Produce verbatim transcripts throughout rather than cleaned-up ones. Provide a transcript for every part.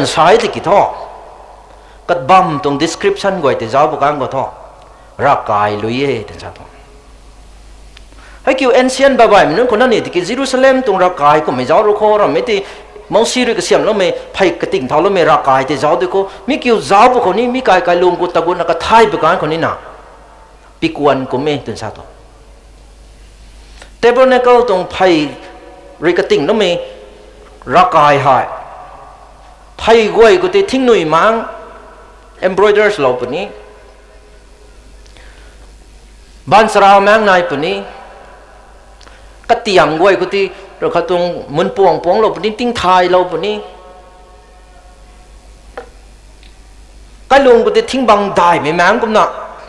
Sai tiki thu, kabam tuang description guay tei zauc bu kang khou thu, ravkai lui e twna sa tuang. Hei kiu ancient baihmei nunc khou na ni tiki Jerusalem tuang ravkai kummei zauc ru khou rammei ti, Mousi rui kasiamhloumei phey kating thauloumei ravkai tei zauc di khou, mi kiu zauc bu khou ni mi kai kailung khou tagutna kathay bu kang khou ni na, pikuan kum e twna sa tuang. Tabernacle tuang phey rui katingloumei ravkai hei, phey guay khou tei thingnui mang, embroiders lou puni, baanchara maeng nai puni, katiang guay khou tei, rui khat tuang munpuang puanglou puni, tingthaylou puni. Kailung khou tei thingbang daihmei maeng kumna,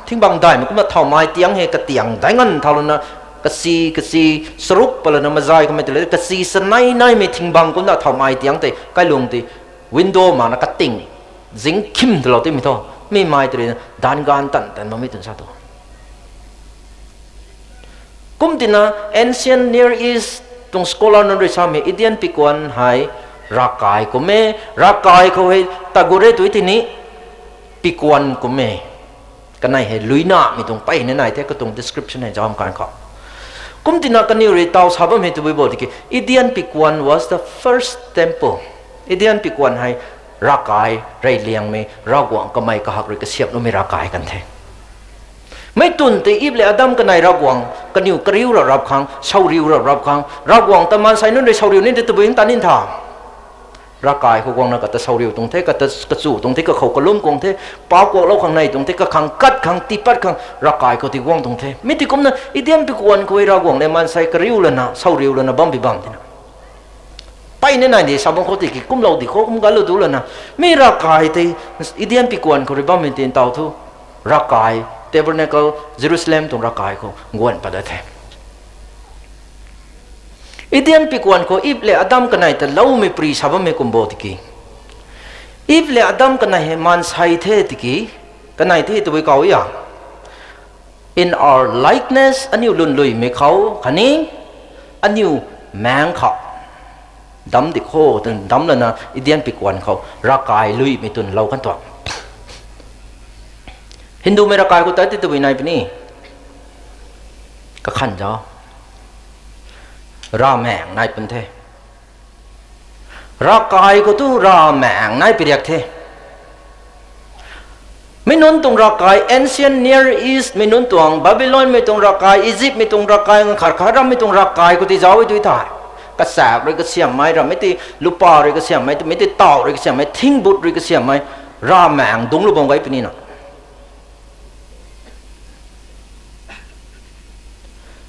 thingbang daihmei kumna thaumai tiang hei katiang dai nganv thaulouna, kasi, kasi, charuk palouna mazai kummei tei le, kasi chanei naimei thingbang kumna thaumai tiang tei, kailung tei window makna kating, zing khim talou timei thu, mi mai tei rui na, danv ganv tan tan bammei twna sa tu. Kumtina ancient Near East tuang scholar nunc rui samei Indian pikuan hei ravkai kum e, ravkai khou hei tagut e tu tini pikuan kum e. Kanei hei luinamei tuang peyna nai the, katuang description hei zauc kan khou. Kumtina kaniw rui taw sa bammei tabui bo tiki, Indian pikuan was the first temple. Indian pikuan hei ravkai, reyliangmei, Ravguangc kamei kahak rui kasiamhloumei ravkai kan the. Mei twn tei Eve le Adam kanei Ravguangc kaniw kariu rap rap khang, sauriu rap rap khang, Ravguangc ta maansei nunc rui sauriu ni tei tabui ta ni tha. Ravkai khou guangna kata sauriu tuang the, kata kachu tuang the, kakhou kalum kuang the, paap kuaklou khang nei tuang the, kakhang kat khang, tiipat khang, ravkai khou tiguang tuang the. Mi ti kumna Indian pikuan khou Ravguangc le maansei kariu lana, sauriu lana bam bi bam tina. Peyna nai di sa bam khou tiki kumlou di khou kum galu du lana. Mi ravkai tei Indian pikuan khou rui bammei tin taw thu, ravkai, tabernacle, Jerusalem tuang ravkai khou guan pat dat the. Indian pikuan khou Eve le Adam kanei ta loumei pri sa bammei kum bo tiki, Eve le Adam kanei hei maansei the tiki, kanei the tabui kau a. In our likeness, aniu lwnluimei khou khatni aniu maeng khou dam di kho twna dam lana Indian pikuan khou ravkai luimei twn lou kan tuang. Hindumei ravkai khou ta ti tabui nai puni, kakhan zauc, ravmaengc nai pun the. Ravkai khou tu ravmaengc nai pi riak the. Mi nunc tuang ravkai, ancient Near East mei nunc tuang, Babylonmei tuang ravkai, Egyptmei tuang ravkai, nkhar khat rammei tuang ravkai khou ti zauc e tu thei, kachaek rui kasiammei rammei ti, lupa rui kasiammei, twmei ti taw rui kasiammei, thingbut rui kasiammei, ravmaengc dungclou bam gay puni na.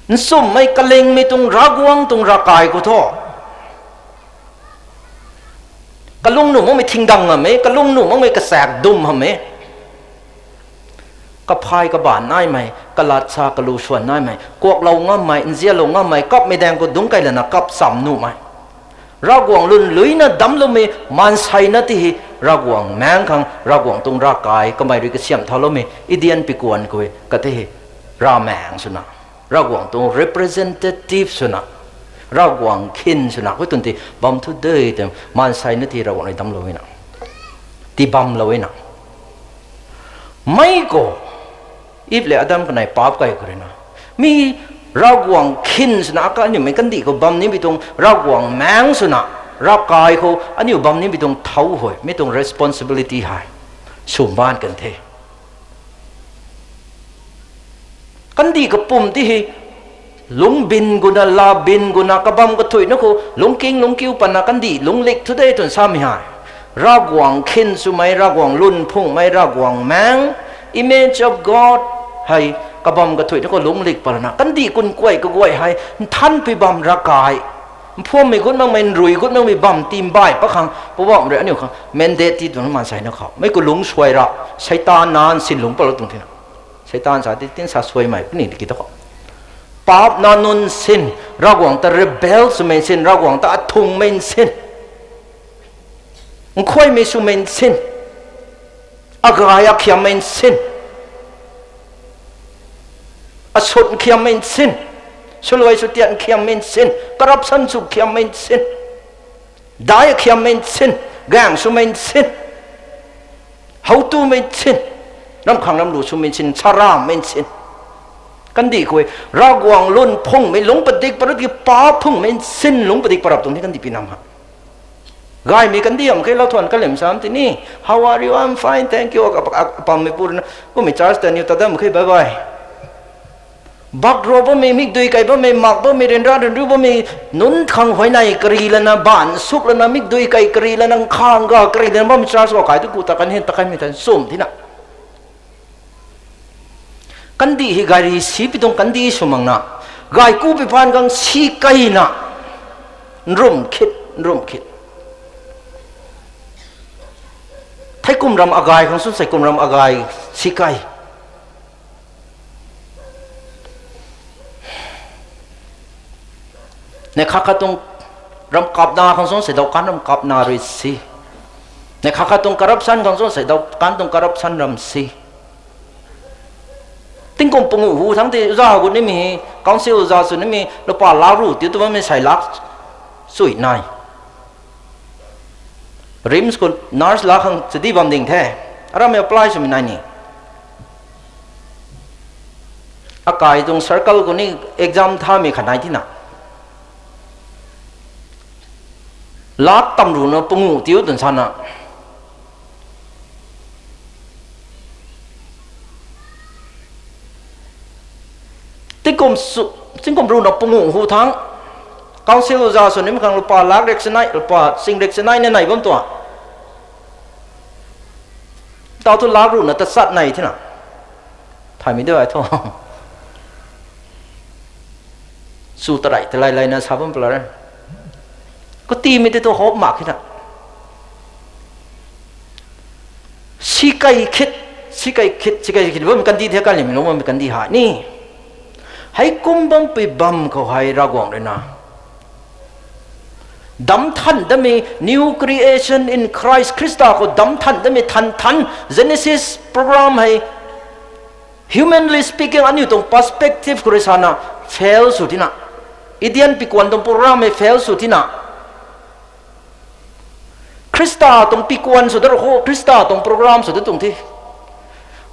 Nchumhmei kalingmei tuang Ravguangc tuang ravkai khou thu, kalung nuh makmei thingdang hamh e, kalung nuh makmei kachaek dum hamh e. Kaphay kabaanc naimei, kalat sa kalu swan naimei, kuaklou ngammei, nzianlou ngammei, kapmei daeng khou dungc kei lana kap cham nuhmei, Ravguangc lwnluina damcloumei maansei na ti hei, Ravguangc maengc khang, Ravguangc tuang ravkai kamei rui kasiamh thauloumei Eden pikuan khou e kata hei, ravmaengc swna, Ravguangc tuang representative swna, Ravguangc khin swna khou twn ti bam thu de tei, maansei na ti Ravguangc rui damclou na, ti bamlou na. Mei khou, Eve le Adam kanei paap kai khou rui na, mi Ravguangc khin swna akhat aniu mei kandih khou bam nimei tuang, Ravguangc maengc swna, ravkai khou aniu bam nimei tuang thau hei, mi tuang responsibility hei sw baan kan the. Kandih kapwm ti hei, lungcbin guna, labin guna, kabam kathuicna khou lungcking lungckiu patna kandih lungclik thu de twn samei hei, Ravguangc khin swmei, Ravguangc lun phungmei, Ravguangc maengc, image of God hei, kabam kathuicna khou lungclik patna kandih kun kuay kaguay hei nthanpui bam ravkai, mphuammei gut makmei, nrui gut makmei bam tiimbai pat khang Poubauhmei rui aniu khang mandate ti tuang maansei na khou, mei khou lungc suai ra, Seitaan na nsin lungc patlou tuang thina. Seitaan sa ti tin sa suaimei puni tiki thu khou, paap na nunc nsin, Ravguangc ta rebel swmei nsin, Ravguangc ta athungmei nsin, nkhuaymei swmei nsin, agay akhiammei nsin, asut nkhiammei nsin, swluai swtiat nkhiammei nsin, corruption sw khiammei nsin, dai akhiammei nsin, Gaeng swmei nsin. Howtumei nsin. Ramkhang ramlu swmei nsin. Sarammei nsin. Kandih khou e, Ravguangc lun phungmei lungc padik parap tiki pa phungmei nsin lungc padik parap tuang ni kandih pi nam ha. Gaymei kandih am khe lau thuan kalim sam tini. How are you? I'm fine, thank you. Apammei pu rui na kummei church ta niw ta dam khe bye bye. Bak ro bammei, mikdui kai bammei, mak bammei, ryanra ryanriu bammei, nunc khang huayney kari lana, baanv suk lana, mikdui kai kari lana, nkhang ga kari lana bammei church khou kai tu ku ta kan hin ta kanmei ta nchumh tina. Kandih hei gayri si pi tuang kandih sw makna, gay ku pi paan khang si keyna, nrumh khit, nrumh khit. Theikum ram agay khang swn seikum ram agay si key. Neih khat khat tuang ram kapna khang swn seidau kan ram kapna rui si. Neih khat khat tuang corruption khang swn seidau kan tuang corruption ram si. Tingkum panguh hu thangc tei uza gut nimei, council uza sw nimei, lupa lak ruh tiu tu bammei sei lak sui nai. RIMS khou nurse lak khang chadi bam ding the. Aramei apply swmei nai ni. Akai tuang circle khou ni exam thamei khat nai tina. Lak tam ruhna panguh tiu twn sana. Tingkum ruhna panguh hu thangc. Council uza sw nimei khang lupa lak rek chanei, lupa ching rek chanei na nei bam tuang. Tau thu lak ruhna tachat nei thina. Thaymei de ai thu. Chu tarei talei leina sa bam pala re. Katimei tei thu hop mak khina. Si kei khit, si kei khit, si kei khit bam kandih the, kalimei lung bammei kandih hei ni. Hei kum bampui bam khou hei Ravguangc rui na damc than damei, new creation in Christ, Khrista khou damc than damei than than, Genesis program hei, humanly speaking, aniu tuang perspective khou rui sana fail sw tina. Eden pikuan tuang program hei fail sw tina. Khrista tuang pikuan sw da ru khou, Khrista tuang program sw da tuang the.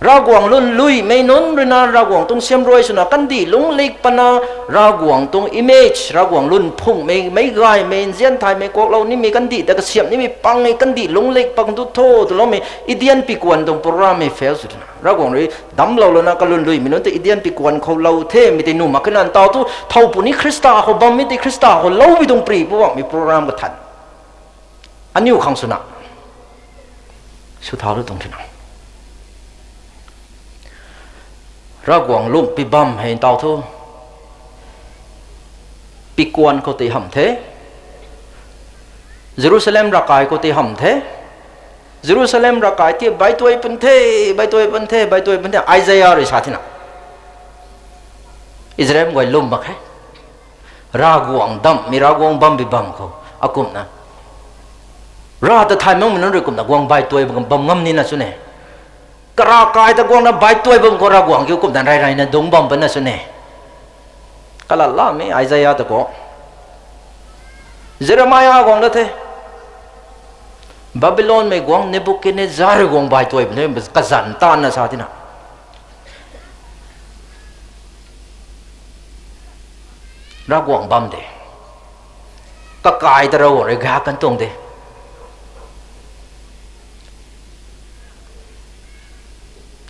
Ravguangc lun luimei nunc rui na, Ravguangc tuang siamruai swna kandih lungc lik pana, Ravguangc tuang image, Ravguangc lun phungmei, meic gaymei, nzian thaymei, kuaklou nimei, kandih ta kasiamh nimei pang e, kandih lungc lik pang tu tho, twloumei, Eden pikuan tuang program hei fail sw tina. Ravguangc rui damclou lana kalun luimei nunc tei Eden pikuan khou lou the, mi tei nuh mak khe na tau thu, thow puni Khrista khou bammei tei Khrista khou loumei tuang pri pu bammei program kathan. Aniu khang swna sw thau lu tuang thina. Ravguangc lum pi bam hei tau thu, pikuan khou tei hamh the, Jerusalem ravkai khou tei hamh the, Jerusalem ravkai ti baituai pun the, baituai pun the, baituai pun the, Isaiah rui sa thina. Israel guay lum mak khe. Ravguangc damh mi, Ravguangc bam bi bam khou akumna. Rav ta thay makmei nunc rui kumna guang baituai bam ngam nina sw ne. Karavkai ta guangna baituai bam khou Ravguangc kiu kumna rey reyna dungc bam pana sw ne. Kalat lamei Isaiah ta khou, Jeremiah guang da the. Babylonmei guangc Nebukadnezar guang baituai bam the, kazanc tanna sa tina. Ravguangc bam de. Kakai ta Ravguangc rui gak kan tuang de.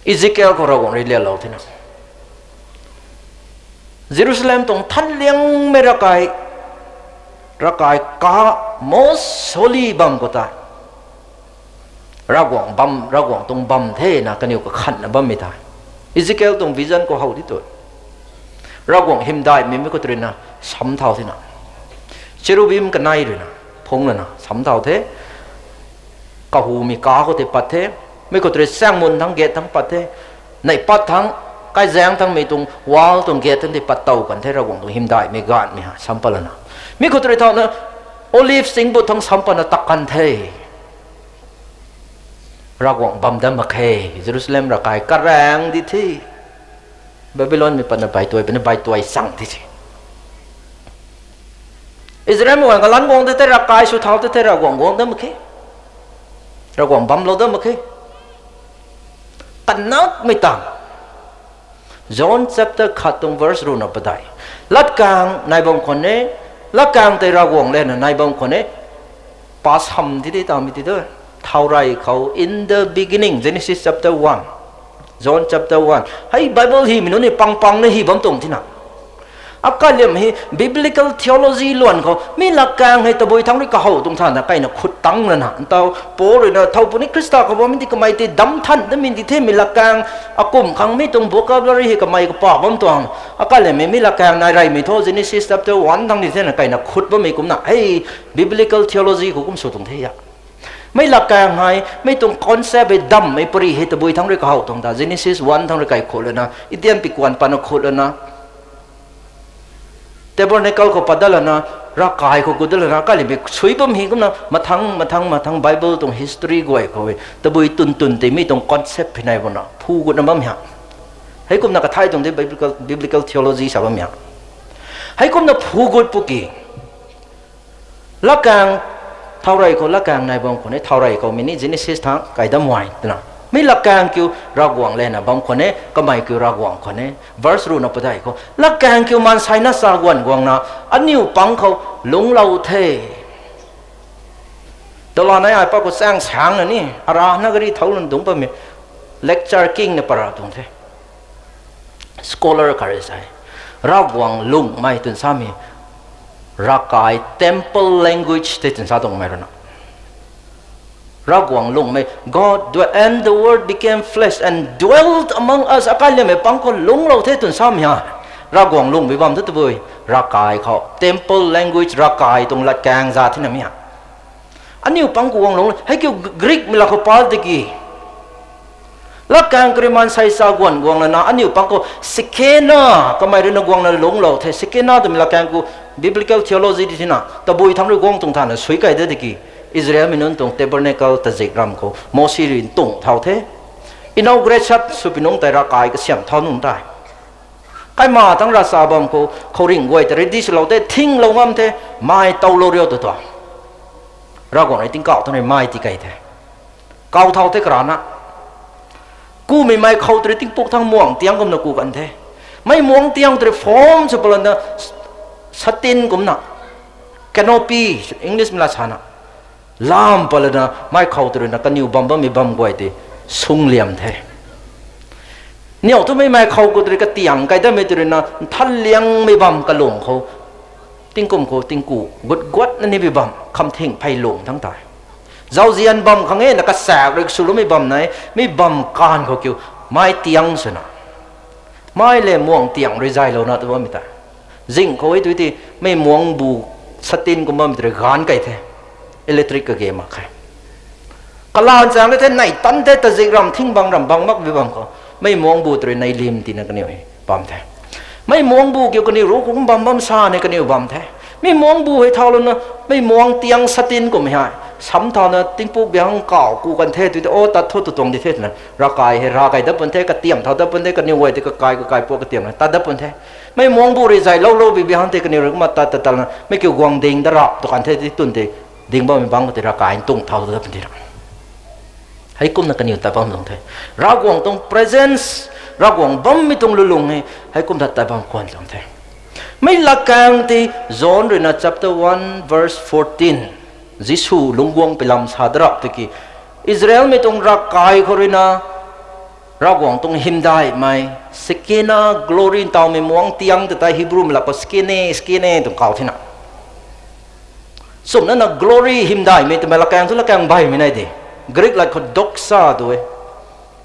Ezekiel khou Ravguangc rui lialou thina. Jerusalem tuang thanliangmei ravkai, ravkai ka most holy bam khou tei Ravguangc bam, Ravguangc tuang bam thena kaniw kakhanna bammei tei Ezekiel tuang vision khou how di tu. Ravguangc hymdaihmei mi khou rui na sam thau thina. Cherubim kanei rui na phungc lana sam thau the. Kahumei ka khou tei pat the. Mi khou rui chaengmun thangc gate thangc pat the. Neih pat thangc, kaizaeng thangc mei tuang wall tuang gate thangc tei pat tow kan the, Ravguangc tuang hymdaihmei ganhmei ha sam pat lana. Mi khou rui thauna Olive chingbut thangc sam patna tak kan the. Ravguangc bam dat mak khe. Jerusalem ravkai karaeng di the. Babylonmei patna baituai, patna baituai chang di the. Israelmei guang kalanc guang tei tei ravkai sw thau tei tei Ravguangc guang dat mak khe. Ravguangc bamlou dat mak khe. Kanakmei tang. John chapter khat tuang verse ruhna padeih. Latkaeng nai bam khwan e, latkaeng tei Ravguangc lana nai bam khwan e. Pa sam ti de tamei ti de. Thaurey khou, in the beginning, Genesis chapter one, John chapter one. Hei Bible hymei nunc ni pang pang na hy bam tuang thina. Akaliam hei biblical theology luan khou mi latkaeng hei tabui thangc rui kahow tuang thana kaina khut tang lana, ntaw Paul ruina thow puni Khrista khou bammei ti kamei ti dam than damei ti themei latkaeng, akum khang mi tuang vocabulary hei kamei kapa bam tuang. Akaliam hei mi latkaeng nai reymei thu Genesis chapter one thangc ni thena kaina khut bammei kumna hei biblical theology khou kum sw tuang the a. Mi latkaeng hei mi tuang concept hei dammei pary hei tabui thangc rui kahow tuang ta Genesis one thangc rui kai khut lana, Eden pikuan pana khut lana, tabernacle khou pat dat lana, ravkai khou gut dat lana, kaliammei sui bam hei kumna mathang mathang mathang Bible tuang history guay khou e tabui twn twn tei mi tuang concept hei nai bana phu gutna bam ha. Heikumna kathai tuang de biblical, biblical theology sa bam ha. Heikumna phu gut pu ki, latkaeng, thaurey khou latkaeng nai bam khwan e, thaurey khou mini Genesis thangc kai dam uay twna. Mi latkaeng kiu Ravguangc lana bam khwan e, kamei kiu Ravguangc khwan e. Verse ruhna padeih khou latkaeng kiu maansei na sa guan guangna, aniu pang khou lungclou the. Tala nai ai pa khou chaeng saengna ni, ara na gari thouc lun dungc bammei, lecture kingna para tuang the. Scholar khat rui sa e, Ravguangc lungmei twna samei, ravkai temple language tei twna sa tuangmei runa. Ravguangc lungmei, God dwe-, and the word became flesh and dwelt among us. Akaliammei pang khou lungclou the twna samei ha. Ravguangc lungmei bam thu tabui, ravkai khou temple language, ravkai tuang latkaeng za thina mi ha. Aniu pang khou guang lungc, hei kiu Greekmei la khou pa tiki, latkaeng kariu maansei sa guan guang lana aniu pang khou Shekinah kamei ruina guangna lungclou the. Shekinah twmei latkaeng khou biblical theology di thina tabui thangc rui guang tuang thana sui kai de tiki, Israelmei nunc tuang tabernacle tazik ram khou Mosi rui ntung thau the. Inauguration swpui nungc tei ravkai kasiamh thau nungc tei, kaima thangc ravsa bam khou khouringh guay ta ready swlou the, thinglou ngam the, mei towlou riu tw tuang. Ravguangc rui tingkauh thangc rui mei ti kei the. Kau thau the karana. Kumei mei khou tw rui tingpuk thangc muang tiang kumna ku kan the. Mei muang tiang tw rui form sw palana, satin kumna, canopy, Englishmei la sana, lam palana mei khou tw ruina kaniw bam bammei bam guay tei sungliam the. Niw thu mei mei khou khou tw rui katiang kai datmei tw ruina nthan liangmei bam kalung khou, tingkum khou tingku gut guatna ni bi bam khamthing phey lung thangc tei, zauzian bam khang e na kasak rui swloumei bam nai, mi bam kaanv khou kiu mei tiang swna, mei le muang tiang rui zaylouna tw bammei tei, zing khou e tw ti, mei muang bu satin kum bammei tw rui gaanv kei the, electric kage mak khe. Kalan chang de the, nei tan the, tazik ram thing bang ram bang mak bi bam khou, mei muang bu tw rui nei lim tina kaniw hei bam the. Mei muang bu kiu kaniw ru kum bam bam sa ni kaniw bam the. Mei muang bu hei thau lana, mei muang tiang satin kummei hei sam thauna tingpuk biang kau ku kan the tw te, o tat thu tu tuang di the twna ravkai hei ravkai dat pun the, katiam thau dat pun the, kaniw guay tei kakai kakai pua katiam tat dat pun the. Mei muang bu rui zayloulou bi biang tei kaniw rui kumna tat tat talana mei kiu guang ding da rap tu kan the ti twn tei, ding bammei bang khou tei ravkai ntung thau dat pun the ra. Heikumna kaniw tat bam tuang the. Ravguangc tuang presence, Ravguangc bammei tuang lulung hei heikumna tat bam khwan tuang the. Mei latkaeng tei John ruina chapter one verse fourteen, Jisu lungc guang pui lam sa da rap tiki, Israelmei tuang ravkai khou ruina Ravguangc tuang hymdaihmei, Shekinah glory ntawmei muang tiang ta tei Hebrewmei lak khou skinny skinny tuang kau thena. Chumna na glory hymdaihmei twmei latkaeng thu latkaeng baihmei nai de. Greek lat khou doxa tu e.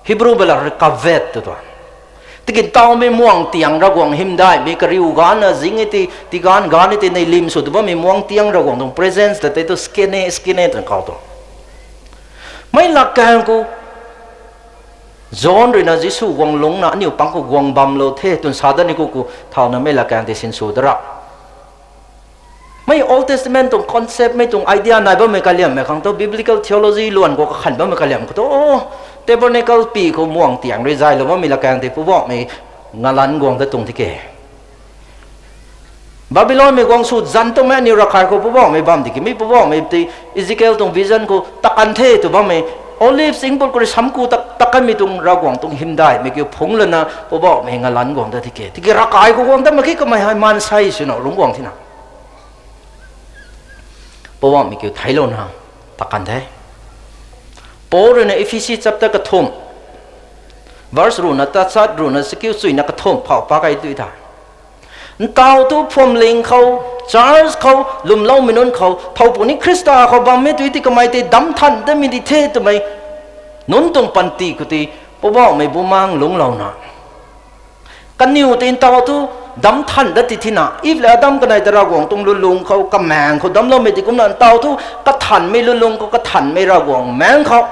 Hebrewmei lak rui kavod tu tuang. Tiki ntawmei muang tiang Ravguangc hymdaihmei kariu ganvna zing e ti, tiganv ganv e ti nei lim sw tu bammei muang tiang Ravguangc tuang presence ta tei tu skinny skinny tuang kau tu. Mei latkaeng khou John ruina Jisu guang lungcna aniu pang khou guang bamlou the twna sa dat ni khou khou thauna mei latkaeng tei sinsw da ra. Mei Old Testament tuang concept, mei tuang idea nai bammei kaliammei khang tu, biblical theology luan khou kakhan bammei kaliam khou tu, tabernacle pi khou muang tiang rui zaylou bammei latkaeng tei Poubauhmei ngalanc guang dat tuang tike. Babylonmei guang sw zan twmei aniu ravkai khou Poubauhmei bam di ki mi Poubauhmei ti Ezekiel tuang vision khou takan the tw bammei Olive chingput khou rui samku tak takanmei tuang Ravguangc tuang hymdaihmei kiu phungc lana Poubauhmei ngalanc guang dat tiki tiki ravkai khou guang dat mak khe kamei hei maansei swna lungc guang thina Poubauhmei kiu theiclouna takan the. Paul rui na Ephesi chapter kathumh, verse ruhna tachat ruhna chakiu chuyna kathumh phau pa kei tu tha. Ntaw tu phuamling khou, church khou, lwmloumei nunc khou thow puni Khrista khou bammei tu ti kamei tei damc than datmei di the twmei nunc tuang panty khou tei Poubauhmei Bumaengh lungclouna kaniw tei ntaw thu damc than dat ti thina Iv le Adam kanei ta Ravguangc tuang lwnlung khou kamaengc khou damcloumei ti kumna ntaw thu kathanmei lwnlung khou kathanmei Ravguangc maengc khou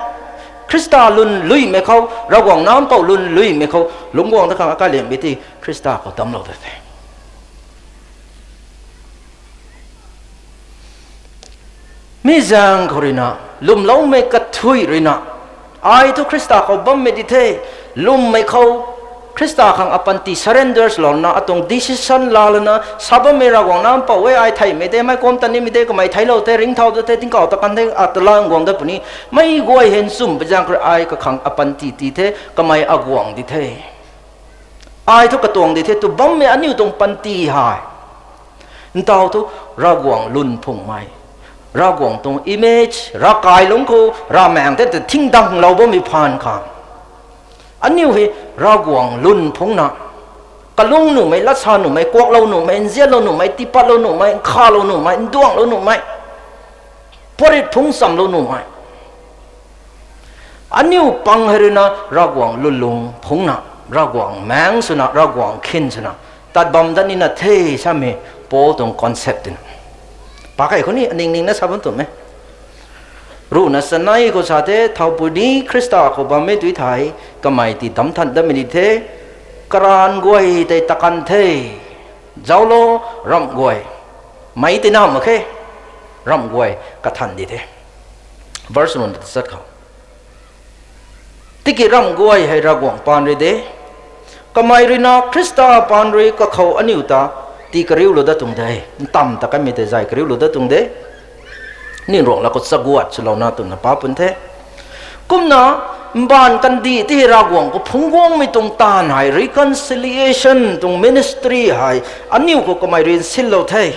Khrista lwn luimei khou Ravguangc nampou lwn luimei khou lungc guang dat khang akaliammei ti Khrista khou damclou dat the. Mi zaeng khou ruina lwmloumei kathuic ruina ai thu Khrista khou bammei di the, lwmmei khou Khrista khang apanty surrender swlouna atuang decision laa lana sa bammei Ravguangc nampou e ai theihmei de mei kum ta nimei de kamei theiclou the ringcthau dat the tingkauh ta kan the atalang guang dat puni mei guay hei nchumhpui zaeng khou rui ai kakhang apanty ti the kamei aguang di the. Ai thu katuang di the tw bammei aniu tuang panty hei ntaw thu Ravguangc lwn phungmei, Ravguangc tuang image ravkai lungc khou ravmaengc the ta thingdanglou bammei phaan khang aniu hei Ravguangc lwn phungcna kalung nuhmei, latsa nuhmei, kuaklou nuhmei, nzianlou nuhmei, tiipatlou nuhmei, nkhalou nuhmei, nduanglou nuhmei, puarit phungc chamlou nuhmei aniu pang hei ruina Ravguangc lwnlung phungcna, Ravguangc maengc swna, Ravguangc khin swna tat bam dat nina the samei Paul tuang concept tina. Pakei khou ni aning ningna sa bam twmei. Ruhna chanei khou sa the thowpui ni Khrista khou bammei tu thei kamei ti damc than datmei di the, karaanv guay tei takan the, zauclo, ramh guay, meic tei na mak khe, ramh guay kathan di the. Verse ruhna tachat khou tiki ramh guay hei Ravguangc paan rui de, kamei ruina Khrista paan rui kakhou aniu ta tii kariulou dat tuang de, ntamv ta kanmei tei zay kariulou dat tuang de. Aniu Ruanglat khou chaguat swlouna twna pa pun the. Kumna mbaanv kandih ti hei Ravguangc khou phungc guangmei tuang taanv hei reconciliation tuang ministry hei aniu khou kamei rui nsinlou the.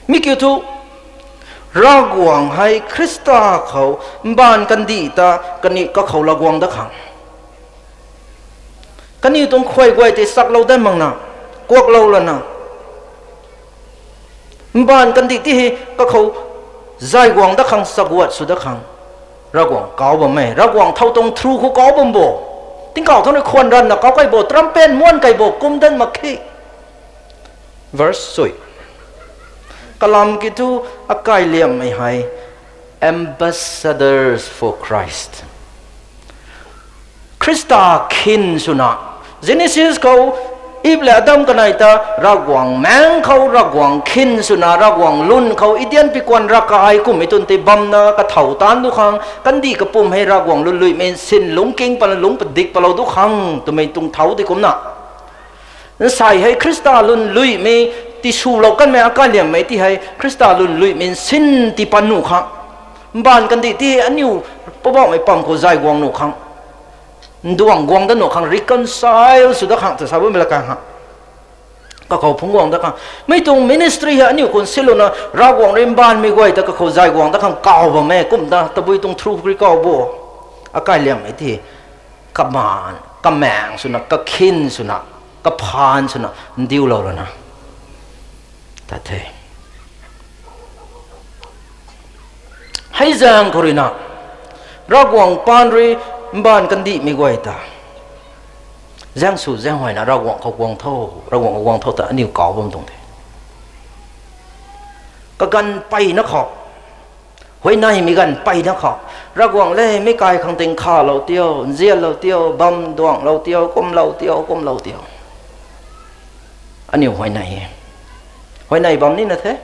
Mi kiu thu Ravguangc hei Khrista khou mbaanv kandih ta kaniw kakhou laa guang dat khang, kaniw tuang khuay guay tei chaklou dat makna, kuaklou lana, mbaanv kandih ti hei kakhou zay guang dat khang, chaguat sw dat khang Ravguangc kauc bam e. Ravguangc thow tuang through khou kauc bam bo, tingkauh thu ni khwan ranvna kauc kei bo, trumpet muan kei bo kum dat mak khe. Verse sui. Kalam kiu thu akailiammei hei ambassadors for Christ, Khrista khin swna, Genesis khou Iv le Adam kanei ta Ravguangc maengc khou Ravguangc khin swna Ravguangc lwn khou Eden pikuan ravkai kummei twn tei bamna kathow taanc du khang, kandih kapwm hei Ravguangc lwnluimei nsin lungcking patna lungc padik patlou du khang twmei tuang thau di kumna, nsei hei Khrista lwnluimei tiswlou kanmei akailiammei ti hei Khrista lwnluimei nsin tii pat nuh khang, mbaanv kandih ti hei aniu Poubauhmei pam khou zay guang nuh khang, nduang guang dat nuh khang, reconcile sw dat khang ta sa bammei la kan ha. Kakhou phungc guang dat khang, mei tuang ministry hei aniu khou nsinlouna Ravguangc rui mbaanvmei guay ta kakhou zay guang dat khang kauc bam e. Kumna tabui tuang through khou rui kauc bo, akailiammei ti kamaan kamaeng swna, kakhin swna, kaphaan swna ndiulou lana tat the. Hei zaeng khou ruina Ravguangc paan rui mbaanv kandihmei guay ta zaeng sw zaeng huayna Ravguangc khou guang tho, Ravguangc khou guang tho ta aniu kauc bam tuang the. Kaganv peyna khou, huayneymei ganv peyna khou, Ravguangc le mi kai khang ting khalou tio, nzianlou tio, bam duanglou tio, kumlou tio, kumlou tio, aniu huayney e. Huayney bam nina the.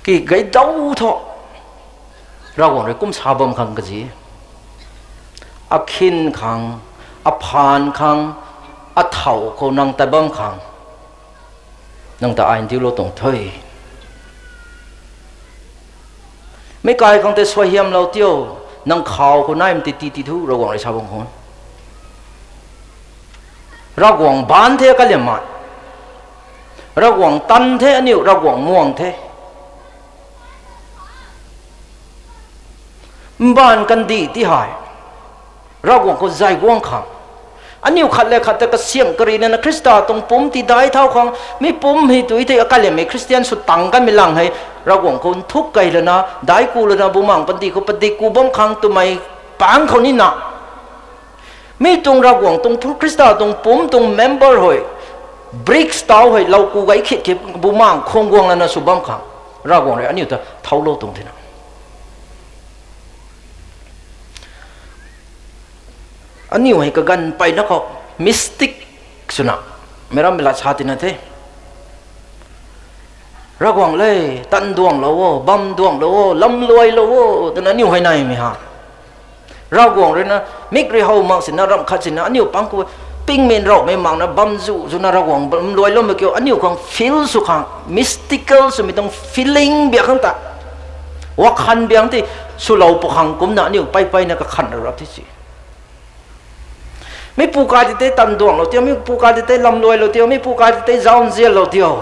Ki gei dau thu Ravguangc rui kum sa bam khang kazi, akhin khang, aphaan khang, athau khou nang tat bam khang, nang ta ai ndiulou tuang the. Mi kai khang tei suaihiamlou tio, nang khou khou naimei ti ti ti thu Ravguangc rui sa bam khou. Ravguangc baanc the kaliammei. Ravguangc tan the aniu, Ravguangc muang the. Mbaanv kandih ti hei, Ravguangc khou zay guang khang, aniu khat le khat ta kasiamh karina na Khrista tuang pumc ti daic thau khang, mi pumc hei tu thei akaliammei Khristian sw tang kanmei lang hei, Ravguangc khou nthuk kei lana, daic ku lana, bumaengh kandih khou padik ku bam khang twmei pang khou nina. Mi tuang Ravguangc tuang thu Khrista tuang pumc tuang member hei, bricks tau hei lou ku gay khit khit bumaengh khang guang lana sw bam khang, Ravguangc rui aniu ta thoulou tuang thena. Aniu hei kaganv peyna khou, mystic swna, meic rammei lat sa tina the. Ravguangc le, tan duanglou o, bam duanglou o, lamluailou o twna aniu hei naimei ha. Ravguangc rui na, mik rui how mak sina, ramh khat sina aniu pang khou, pingmei nraumei makna bam zu zwna Ravguangc bam luailoumei kiu aniu khang feel sw khang, mystical swmei tuang feeling biak khang ta, wakhan biak ti, swlou pw khang kumna aniu pei peyna kakhan rap rap the si. Mi pu kai ti tei tan duanglou tio, mi pu kai ti tei lamluailou tio, mi pu kai ti tei zauc nzianlou tio.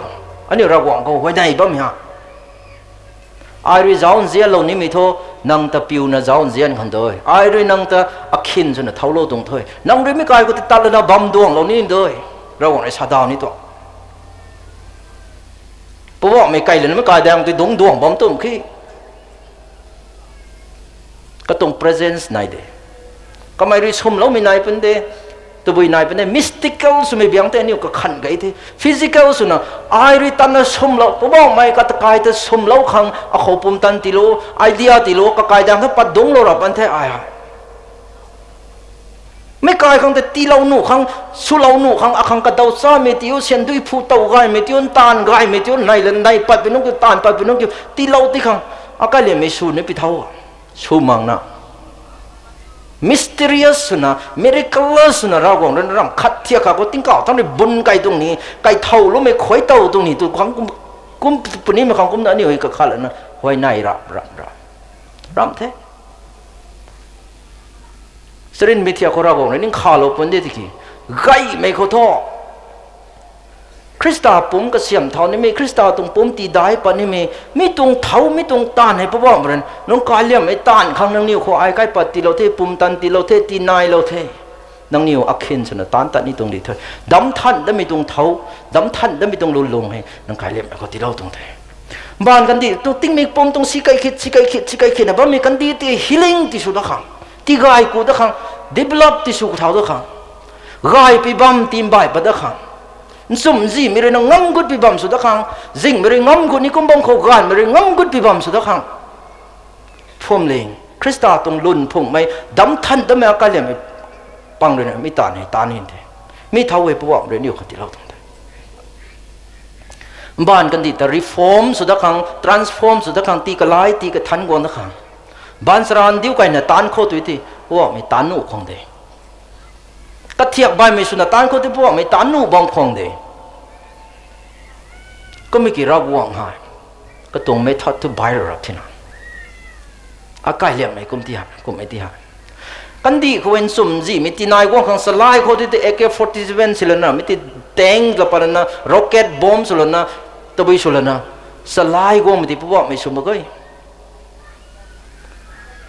Aniu Ravguangc khou huayney bammei ha. Ai rui zauc nzianlou nimei thu, nang ta piuna zauc nzian khang de. Ai rui nang ta akhin swna thoulou tuang the. Nang rui mi kai khou ti tat lana bam duanglou ni de. Ravguangc rui sa daw ni tuang. Poubauhmei kai lana mi kai daeng ti dungc duang bam tum khe. Katuang presence nai de. Kamei rui swmloumei nai pun de. Tabui nai pun de. Mystical swmei biak tei aniu kakhan gay the. Physical swna, ai rui tanna swmlou, Poubauhmei kata kai ta swmlou khang akhou pumtan tiilou, idea tiilou, kakai daeng thu pat dungclou ra pan the ai hei. Mi kai khang tei tiilou nuh khang, swlou nuh khang, akhang kadaw chamei tiu, syan dui phu tow gaymei tiu, ntaanv gaymei tiu, nai la nai patpui nungc kiu, taanv patpui nungc kiu tiilou ti khang, akaliammei sw ni pi thau. Sw makna, mysterious swna, miraculous swna Ravguangc rui na ramh khat thiak kha khou tingkauh thangc rui bun kai tuang ni, kai thouloumei khuay tow tuang ni tu khang kum, kum punimei khang kumna aniu hei kakhat lana huayney rap rap rap, ramh the. Charynmei thiak khou Ravguangc rui ning khalou pun de tiki, gaymei khou thu, Khrista pumc kasiamh thau nimei, Khrista tuang pumc tiidaic pat nimei, mi tuang thau, mi tuang taanv hei Poubauhmei rui nang kaliammei taanv khang nangniw khou ai kaipat tiilou the, pumtan tiilou the, tinailou the. Nangniw akhin swna taanc tat ni tuang di the. Damc than damei tuang thau, damc than damei tuang lwnlung hei nang kaliammei khou tiilou tuang the. Mbaanv kandih tu tingmik pumc tuang si kai khit, si kai khit, si kai khitna bammei kandih ti healing ti sw dat khang, tigay ku dat khang, develop ti sw thau dat khang, gaypui bam tiimbai pat dat khang, nchumhzihmei rui na ngam gutpui bam sw dat khang, zinghmei rui ngam gut ni kum bam khou gaanvmei rui ngam gutpui bam sw dat khang, phuamling Khrista tuang lwn phungmei, damc than damei akaliammei pang rui na mi taanv hei taanv ni the. Mi thau hei Poubauhmei rui niw khou tiilou tuang the. Mbaanv kandih ta reform sw dat khang, transform sw dat khang, tii kalai, tii kathan guang dat khang, baanchara ndiu kaina taanc khou tu ti Poubauhmei taanc nuh khang de. Kathiak baihmei swna taanc khou ti Poubauhmei taanc nuh bam khang de. Kummei ki Ravguangc hei katuang method thu bai rap thina, akaliammei kum ti hei, kummei ti hei, kandih khou nchumhzihmei tinai guang khang salai khou ti ti A K forty-seven silana, mi ti tank la pat lana, rocket bomb swlana, tabui swlana, salai guangmei ti Poubauhmei sw mak ge.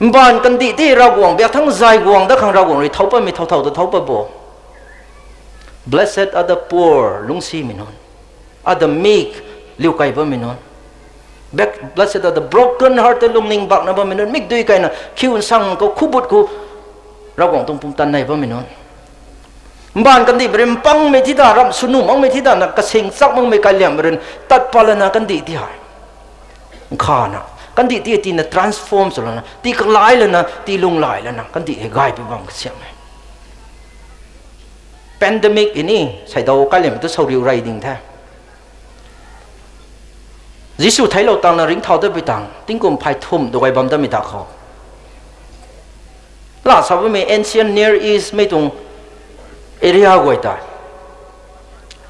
Mbaanv kandih ti Ravguangc biak thangc zay guang dat khang Ravguangc rui thau patmei thau thau ta thau pat bo. Blessed are the poor, lungcsimei nunc. Are the meek, liu kai bammei nunc. Blessed are the broken hearted, lungning bakna bammei nunc. Mikdui kaina khiu nsang khou, khubut khou Ravguangc tuang pumtan nei bammei nunc. Mbaanv kandihmei rui mpangmei ti ta, ramh sw nuh makmei ti ta na, kasing chak makmei kaliammei rui tat pat lana kandih ti hei, nkhana, kandih ti tina transform sw lana, tii kalai lana, tii lunghlaic lana kandih hei gaypui bam kasiamh e. Pandemic hei ni, seidaw kaliammei tu sauriu rey ding the. Jisu theiclou tangna ringcthau datpui tang tingkum phay thumh du gay bam datmei ta khou, la sa bammei Ancient Near East mei tuang Area guay ta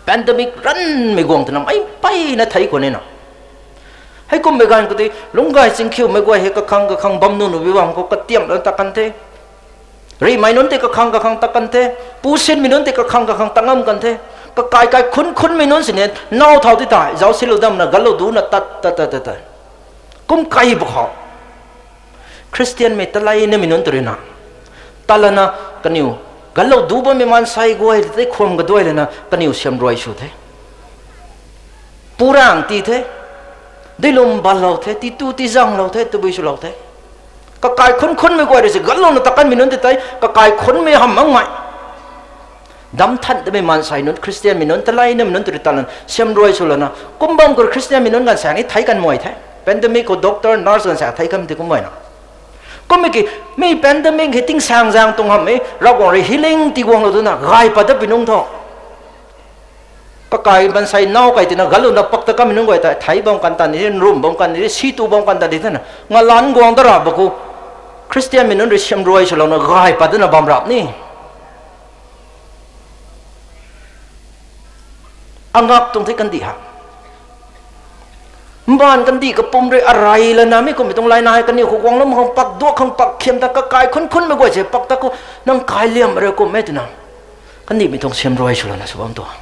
pandemic ranmei guang twna mei mpeyna thei khwan e na. Heikummei ganv khou tei lungc gay chingkhiumei guay hei kakhang kakhang bam nunc nubi bam khou katiamh lana tat kan the. Rihmei nunc tei kakhang kakhang tat kan the. Pu sinmei nunc tei kakhang kakhang tat ngam kan the. Kakai kaikhunc khunmei nunc sini naw thau ti tei zauc silou damna galou duna tat tat tat tat tat. Kum kai bu khou Khristianmei talei namei nunc tw ruina, tat lana kaniw galou du bammei maansei guay tei khwam kaduai lana kaniw siamruai sw the. Purang ti the. Duilum banlou the, titu tizanglou the, tabui swlou the. Kakai khunc khunmei guay rui si galouna tat kanmei nunc tei tei kakai khunmei hamh makmei, dam than tamei maansei nunc, Khristianmei nunc, talei namei nunc tw rui tat lana siamruai sw lana, kum bam khou Khristianmei nunc ganv saeng ni thei kan muay the. Pandemic khou doctor, nurse ganv saeng thei kan ti kum muayna. Kummei ki, mi pandemic hei tingsaeng zaeng tuang hamh e, Ravguangc rui healing tiguanglou duna gay pat dat pi nungc tho. Kakai maansei naw kai tina galouna pak tat kanmei nunc guay ta thei bam kan tan ni, nrumh bam kan ni, situ bam kan tan ni thena ngalanc guang da ra ba khou, Khristianmei nunc rui siamruai swlouna gay pat dana bam rap ni. Angak tuang the kandih ha. Mbaanv kandih kapum rui arey lana mi kummei tuang layna hei kaniw khou guanglou mak khang pak duak khang pak khiam ta kakai khunc khunmei guay se pak ta khou nang kai liam rui kum e twna kandihmei tuang siamruai swlouna sw bam tuang.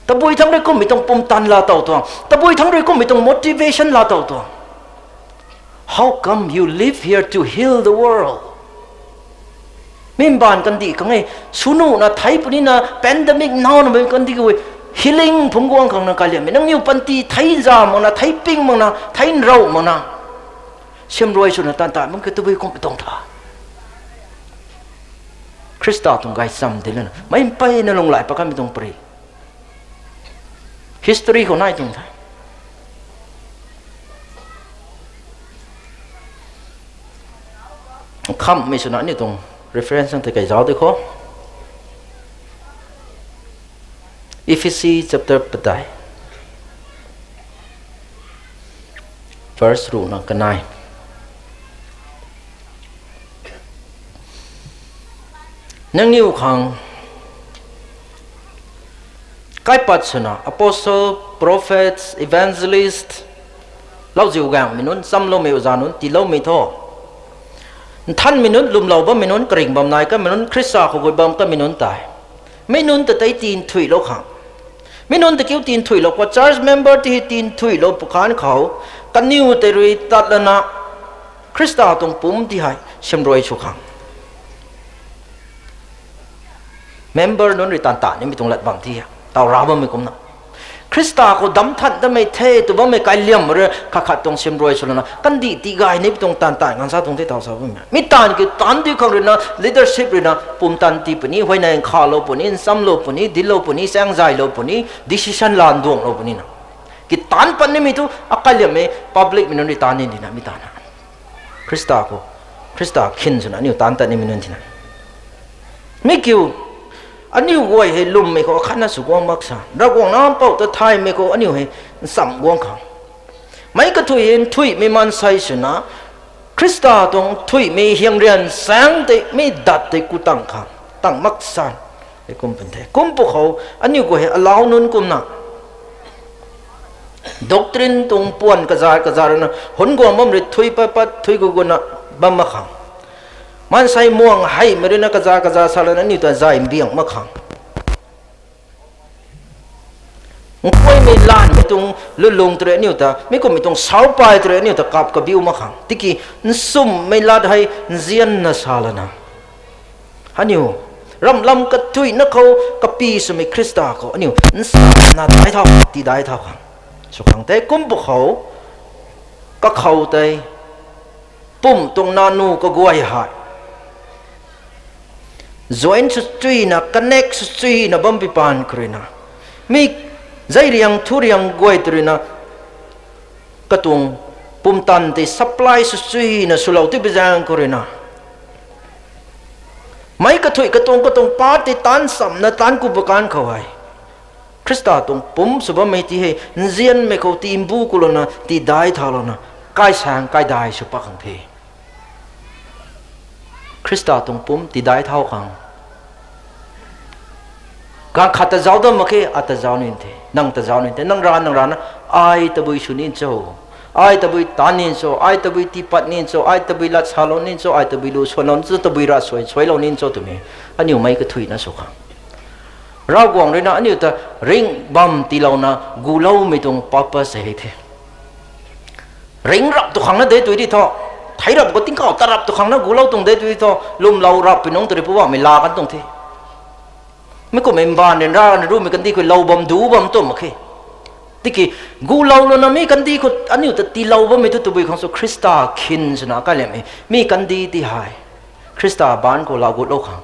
Tabui thangc rui kummei tuang pumtan laa tow tuang. Tabui thangc rui kummei tuang motivation laa tow tuang. How come you live here to heal the world? Mi mbaanv kandih khang e, sw nuhna thei punina pandemic nauna bammei kandih khou healing phungc guang khang nang kai liammei, nangniw panty thei nza makna, thei ping makna, thei nrauh makna siamruai swna taanv ta mak ke tabui kummei tuang tha. Khrista tuang gaychamv di lana mei mpeyna lunghlaic pat kanmei tuang pary history khou nai tuang the. Khamhmei swna aniu tuang reference nang tei kai zauc di khou, Ephesi chapter padeih, verse ruhna kanei. Nangniw khang kaipat swna apostle, prophets, evangelist, lauziu gaengmei nunc, nchamloumei oza nunc tiiloumei tho. Nthanmei nunc, lwmlou bammei nunc, karing bam nai kanmei nunc, Khrista khou gut bam kanmei nunc tei, mi nunc ta tei tinthuilou khang, mi nunc ta kiu tinthuilou khou, church member ti hei tinthuilou pwkhou, kaniw tei rui tat lana Khrista tuang pumc ti hei siamruai sw khang. Member nunc rui taanv ta nimei tuang lat bam ti taw ra bammei kumna, Khrista khou dam than tamei the tw bammei kai liam rui khat khat tuang siamruai sw lana kandih tigay nimei tuang taanv ta nganv sa tuang the taw sa bammei. Mi taanv kiu taanv di khang ruina leadership ruina pumtan tii puni, huayney nkhalou puni, nchamlou puni, dinclou puni, chaengzaylou puni, decision lan duanglou puni na. Kitaanc pat nimei thu akai liammei publicmei nunc rui taanv ni dina mi taanv na. Khrista khou, Khrista khin swna aniu taanc tat nimei nunc tina, mi kiu, aniu guay hei lwmmei khou akhatna sw guang mak sa, Ravguangc nac mpouh ta thaymei khou aniu hei nchamc guang khang, meic kathuic hei nthuihmei maansei swna Khrista tuang nthuihmei hiang rian saeng tei mi dat tei ku tang khang tang mak san. Hei kum pun the. Kum pwkhou aniu guay hei alau nunc kumna doctrine tuang puan kaza kaza ruina hun guang bam rui thui pat pat thui gu guna bam mak khang, maansei muang heimei ruina kaza kaza sa lana aniu ta zay mbiang mak khang, nkuaymei lanmei tuang lulung tw rui aniu ta, mi kummei tuang saupay tw rui aniu ta kap kabiu mak khang, tiki nsumhmei lat hei nzianna sa lana aniu ramhlam kathuihna khou kapy swmei Khrista khou aniu nsana dai thau, tidai thau khang sw khang tei kum pwkhou, kakhou tei pumc tuang nanu kaguay hei join sw chuyna, connect sw chuyna bam pi paan khou ruina, mi zai riang thu riang guay tw ruina katuang pumtan tei supply sw chuyna swlou tw pi zaeng khou ruina, meic kathuih katuang katuang part tei taanc chamna taanc ku pwkan khou hei Khrista tuang pumc sw bammei ti hei nzianmei khou ti mbu kulouna tidai thaulouna kaisaeng kaidai sw pat khang the. Khrista tuang pumc tidai thau khang Ganv khat ta zauc dam mak khe, ata zauc ni the, nang ta zauc ni the, nang ra, nang rana, ai tabui sw ni cho, ai tabui tan ni cho, ai tabui tiipat ni cho, ai tabui lat salou ni cho, ai tabui lu suanlou ni cho, tabui ra suai, suailou ni cho twmei, aniu mei kathuina sw khang. Ravguangc rui na aniu ta ringh bam tiilouna guloumei tuang purpose hei the. Ringh rap tu khang na de tui di tho. Thei rap khou tingkauh ta rap tu khang na gulou tuang de tui di tho. Lwmlou rap pui nungc tu rui Poubauhmei laa kan tuang the. Mi kummei mbaanv ryanra na rumei kandih khou lou bam du bam tu mak khe. Tiki gulou lana mi kandih khou aniu ta tiilou bammei thu tabui khang sw Khrista khin swna kaliammei. Mi kandih ti hei Khrista baanc khou laa gutlou khang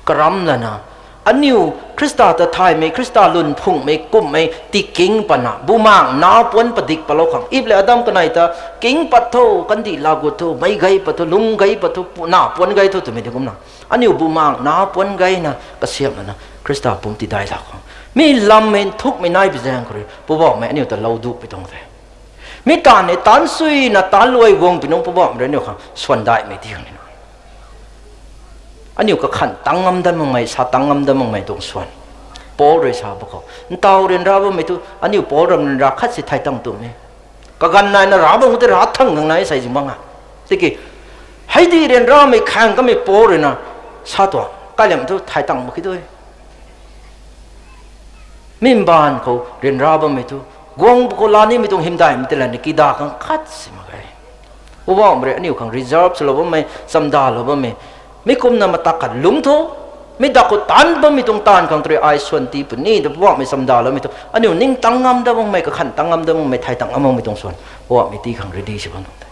karam lana, aniu Khrista ta thaymei, Khrista lun phungmei, kumhmei, tiking patna, bumaeng nac puanc padik patlou khang. Eve le Adam kanei ta, king pat tho, kandih laa gut tho, meic gei pat tho, lung gei pat tho, pu-, nac puanc gei tho twmei di kumna, aniu bumaeng nac puanc gei na kasiamh lana Khrista pumc tidai lak khang mi lam hei nthukmei nai pi zaeng khou rui Poubauhmei aniu ta lou dupui tuang the. Mi taanv hei taanc suina taanc luai guang pi nungc Poubauhmei rui aniu khang swan daihmei ti khang nina. Aniu kakhanh tang ngam dat makmei, sa tang ngam dat makmei tuang swan. Paul rui sa ba khou, ntaw ryanra bammei thu aniu Paul ram ryanra khat si thay tang twmei. Kaganv naina ra bam khou tei ra thang gang nai sei zing bang a. Tiki, hei di ryanramei khang kamei Paul rui na sa tuang, kaliam thu thay tang mak khe tu. Mi mbaanv khou ryanra bammei thu, guang bu khou laa nimei tuang hymdaihmei tei lana kida khang khat si mak ge. Poubauhmei rui aniu khang reserve swlou bammei, chamdalou bammei, mi kumna matak khat lungc tho, mi dak khou taanc bammei tuang taanv khang tu rui ai swan tii puni ta Poubauhmei chamdaloumei thu aniu ning tang ngam dat makmei, kakhanh tang ngam dat makmei, thay tang ngam makmei tuang swan Poubauhmei tii khang ready si bam tuang the.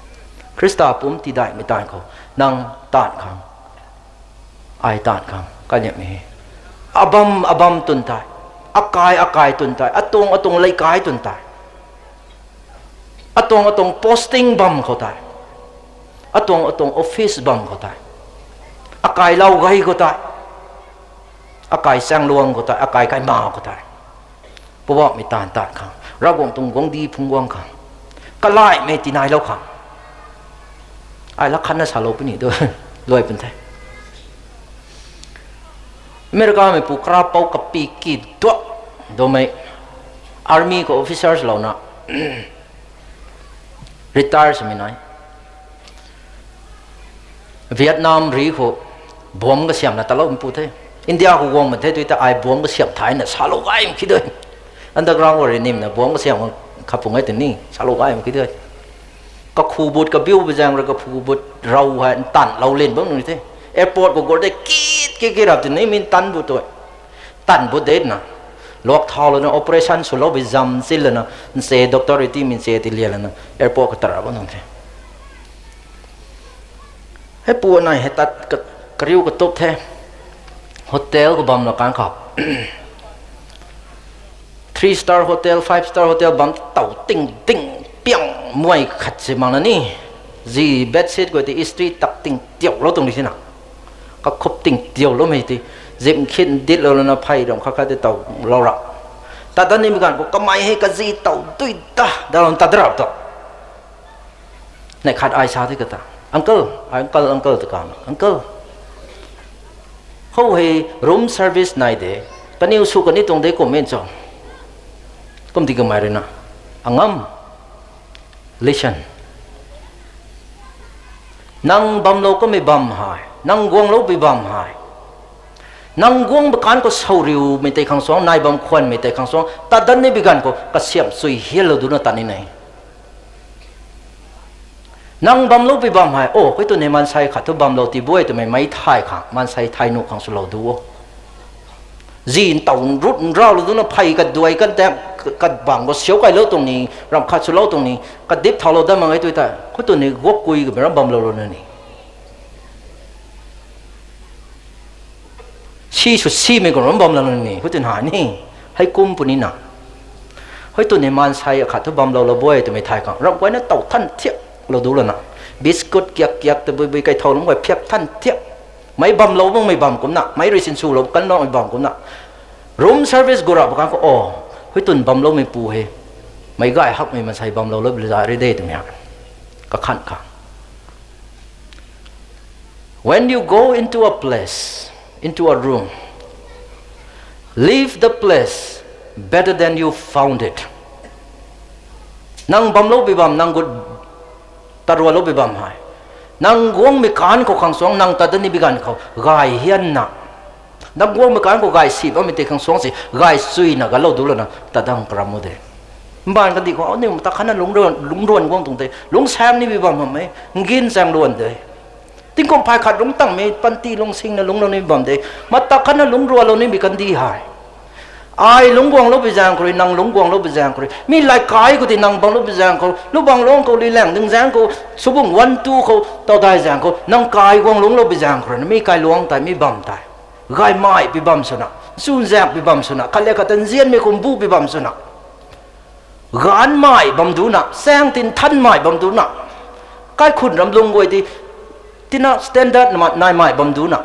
Khrista pumc tidaihmei taanv khou nang taanv khang, ai taanv khang kaliammei, abam abam twn tei, akai akai twn tei, atuang atuang leikai twn tei, atuang atuang posting bam khou tei, atuang atuang office bam khou tei, akai lau gei khou tei, akai chaengluang khou tei, akai kaima khou tei, Poubauhmei taanv taanv khang, Ravguangc tuang guangcdic phungc guang khang, kalaihmei tinailou khang, ai lak khatna salou puni tu, luai pun the. Americameipu karapou kapi ki duak, domei army khou officers louna retire swmei nai. Vietnam ri khou buangc kasiamhna talou pu the. India khou guang mak the tui ta ai buangc kasiamh thayna salou gay mak khe de. Underground khou rui nimna buangc kasiamh kha pung e tini salou gay mak khe de. Kakhu but kabiu bi zaeng rui kakhu but rau hei ntanlou lin bam nunc the. Airport khou guang de kit kit kit rap tini mi ntan bu tu. Tan bu de na. Luak thau lana operation swlou bi zam chil lana, nche doctor rui ti mi nche ti lia lana airport khou tat rap bam nunc the. Hei pu nai hei tat ka-, kariu katup the. Hotel khou bam la kan khou. Three star hotel, five star hotel bam tow ting ting piang muai khat si mak na ni. Zi bedsheet guay ti istri tak ting tiaulou tuang di si na. Kakhup ting tiauloumei ti. Zip khit ditlou lana phey ram khat khat ti tow lou ra. Tat dat nimei ganv khou kamei hei kazi tow dui ta, dalou tat dat rap tu. Neih khat ai sa di kata, uncle, ai uncle, uncle tu kan, uncle, khou hei room service nai de, kaniw sw kani tuang de kum e cho. Kum ti kamei rui na, angam, listen. Nang bamlou kamei bam hei, nang guangloupui bam hei, nang guang bakan khou sauriumei tei khang suang, nai bam khwanmei tei khang suang tat dat ni bi ganv khou kasiamh chui hianlou duna tat ni ne. Nang bamloupui bam hei, o, khou twn ni maansei khat thu bamlou ti buay twmei meic thay khang, maansei thay nuh khang swlou du o. Zi ntaw nrut nraulou duna phey kaduai kan ta, kabang khou siau kailou tuang ni, ram khat swlou tuang ni, kadip thaulou dat mak e tui ta, khou twn ni guak kui kamei ram bamlou lou na ni. Si sw simei khou ram bam lana ni, khou twn ha ni, hei kum puni na. Khou twn ni maansei akhat thu bamlou lou buay twmei thay khang, ram guayna tow than thiaklou du lana. Biscuit kiak kiak tabui bui kaithou lungc guay phiak than thiak. Meic bamlou makmei bam kumna, meic rui sinswlou kan makmei bam kumna. Room service gu rap bakan khou, o, khou twn bamloumei pu hei, meic gay hakmei maansei bamlou lou bi za ri de twmei ha. Kakhanh khang. When you go into a place, into a room, Leave the place better than you found it. Nang bamlou bi bam, nang gut tarualou bi bam hei, nang guangmei kan khou khang suang nang tat dat ni bi ganv khou gay hianna, nang guangmei kan khou gay si bammei tei khang suang si gay suina galou dulouna tat dang param o de. Mbaanv kandih khou aniu mata khatna lungc ruan, lungc ruan guang tuang tei lungcsaeng ni bi bam hamh e, ngin chaeng luan de. Tingkum phay khat lungc tangmei panty lungsingna lungclou ni bam de. Mata khatna lungc rualou nimei kandih hei, ai lungc guanglou bi zaeng khou rui, nang lungc guanglou bi zaeng khou rui, mi laikai khou tei nang bamlou bi zaeng khou, lu bang luang khou, lui lang ding zaeng khou, subung one two khou, taw dai zaeng khou, nang kai guang lungclou bi zaeng khou rui na mi kailuangc tei, mi bam tei gaymei pi bam swna, chunzaek pi bam swna, khat le khat ta nzianmei khou mbu pi bam swna, gaanvmei bam duna, saeng tin thanmei bam duna, kaikhun ram lung guay ti, tina standard na naimei bam duna,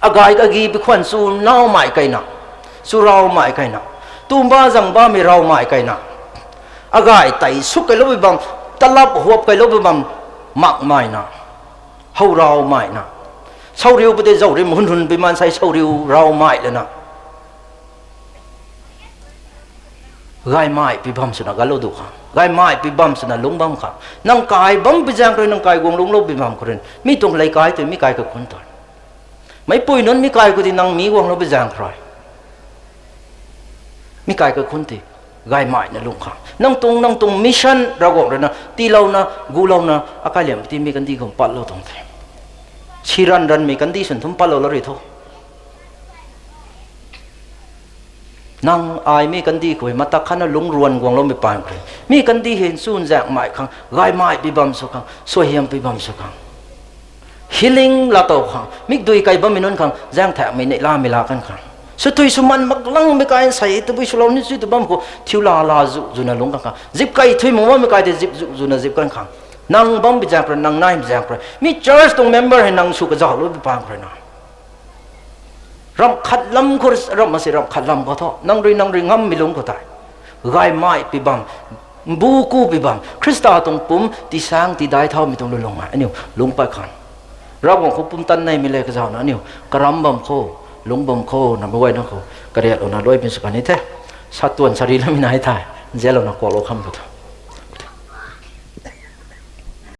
agay kagi pi khwan chu naumei kaina, chu raumei kaina, tumba zang bammei raumei kaina, agay tei suk kailou bi bam, talap huap kailou bi bam, makmei na, how raumei na, sauriu pu tei zaurim hun hun pi maansei sauriu raumei lana, gaymei pi bam swna galou du khang, gaymei pi bam swna lungc bam khang, nang kai bam bi zaeng khou rui, nang kai guang lungclou bi bam khou rui, mi tuang laikai tei mi kai kakhun tei, meicpui nunc mi kai khou tei nang mi guanglou bi zaeng khou rui, mi kai kakhun tei gaymei na lungc khang, nang tuang, nang tuang mission Ravguangc rui na tiilouna, gulouna, akai liam ti mi kandih khou patlou tuang the. Si ran ranmei kandih swn thum patlou la ri tho. Nang ai mi kandih khou mata khatna lungc ruan guangloumei paan khou rui, mi kandih hei chunzaekmei khang, gaymei pi bam sw khang, suaihiam pi bam sw khang, healing laa tow khang, mikdui kai bammei nunc khang zaeng thaekmei neihlamei laa kan khang, swthui swman mak langmei kai nsei tabui swlou ni chui tu bam khou thiu la la zu zuna lungc kan khang, zip kai thui mak bammei kai tei zip zu zuna zip kan khang, nang bam bi zaeng khou rui, nang nai bi zaeng khou rui, mi church tuang member hei nang sw kazauhlou bi paan khou rui na, ramh khat lam khou, ramh masi ramh khat lam khou thu nang rui, nang rui ngammei lungc khou tei gaymei pi bam, mbu ku pi bam, Khrista tuang pumc tisaeng tidai thaumei tuang lulung e aniu lungc pat khang. Ravguangc khou pumtan neimei le kazauna aniu karam bam khou, lungc bam khou na mei guayna khou kariatlouna luai pin sw kan ni the. Satuan sari lamei nai the, nzianlouna kuaklou kham khou thu